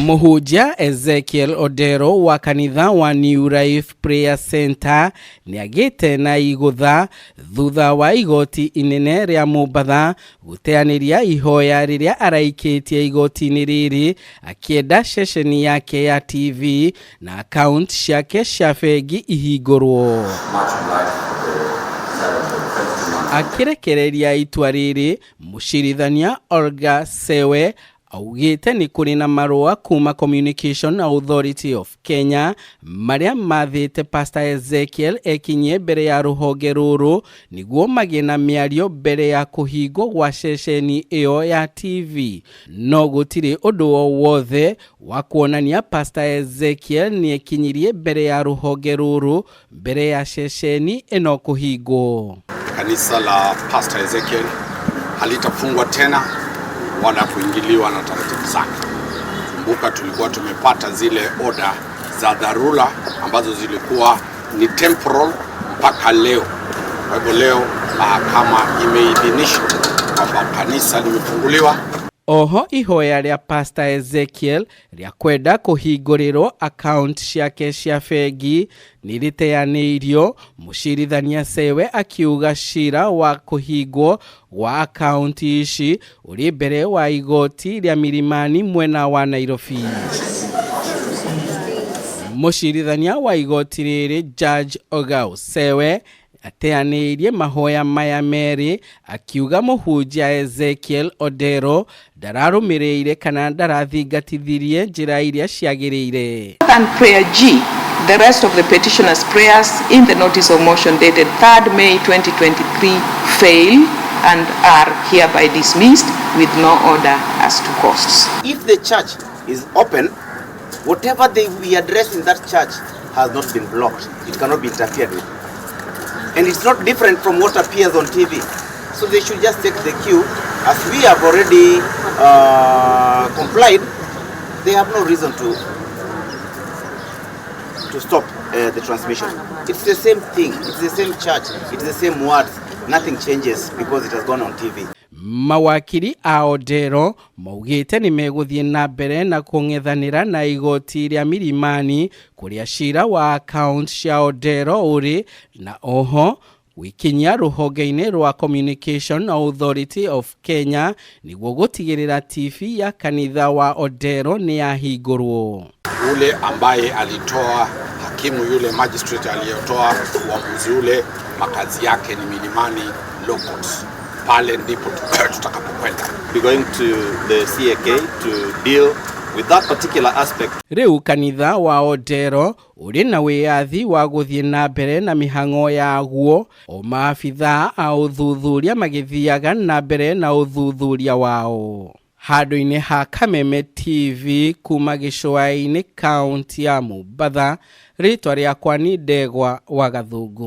Mũhunjia Ezekiel Odero wa kanitha wa New Life Prayer Center nĩagĩte na igũtha thutha wa igoti inene rĩa Mombatha gũteanĩria ihoya rĩrĩa araikĩtie igoti-inĩ rĩrĩ akĩenda ceceni yake ya TV na account ciake cia bengi ihingũrwo. Akĩrekereria itua rĩrĩ, mũcirithania Olga Sewe augĩte nĩ kũrĩ na marũa kuma Communication Authority of Kenya marĩa mathĩte Pastor Ezekiel ekinyie mbere ya rũhonge rũrũ nĩguo magĩe na mĩario mbere ya kũhingwo gwa ceceni ĩyo ya TV. No gũtirĩ ũndũ o wothe wa kuonania Pastor Ezekiel nĩekinyirie mbere ya rũhonge rũrũ mbere ya ceceni ĩno kũhingwo. Kanisa la Pastor Ezekiel halitafungwa tena wala kuingiliwa na taratibu zake. Kumbuka tulikuwa tumepata zile oda za dharura ambazo zilikuwa ni temporal mpaka leo. Kwa hivyo leo mahakama imeidhinisha kwamba kanisa limefunguliwa. Oho ihoya rĩa Pastor Ezekiel rĩa kwenda kũhingũrĩrwo account ciake cia bengi nĩ rĩteanĩirio, mũcirithania Sewe akiuga cira wa kũhingwo gwa account ici ũrĩ mbere wa igoti rĩa Milimani mwena wa Nairobi. Mũcirithania wa igoti rĩrĩ Judge Ogao Sewe ateanĩirie mahoya maya merĩ akiuga mũhunjia Ezekiel Odero ndararũmĩrĩire kana ndarathingatithirie njĩra iria ciagĩrĩire. And prayer G, the rest of the petitioner's prayers in the notice of motion dated 3rd May 2023 fail and are hereby dismissed with no order as to costs. If the church is open, whatever we address in that church has not been blocked. It cannot be interfered with. And it's not different from what appears on TV. So they should just take the cue. As we have already complied, they have no reason to stop the transmission. It's the same thing. It's the same church. It's the same words. Nothing changes because it has gone on TV. Mawakiri a Odero maugĩte nĩ megũthiĩ na mbere na kũng'ethanĩra na igoti rĩa Milimani kũrĩa cira wa account cia Odero ũrĩ na oho gwikinyia rũhonge-inĩ rwa Communication Authority of Kenya nĩguo gũtigĩrĩra TV ya kanitha wa Odero nĩ yahingũrwo. Ule ambaye alitoa hakimu yule magistrate aliyotoa uamuzi ule, makazi yake ni Milimani Law Courts. Pale ndipo tutakapokwenda. We're going to the CAK to deal with that particular aspect. Rĩu kanitha wa Odero ũrĩ na wĩyathi wa gũthiĩ na mbere na mĩhang'o yaguo o maabithaa a ũthuthuria magĩthiaga na mbere na ũthuthuria wao. Handũ-inĩ ha Kameme TV kuma gĩcũa-inĩ kaunti ya Mombatha, rĩtwa rĩakwa ni Ndegwa wa Gathungu.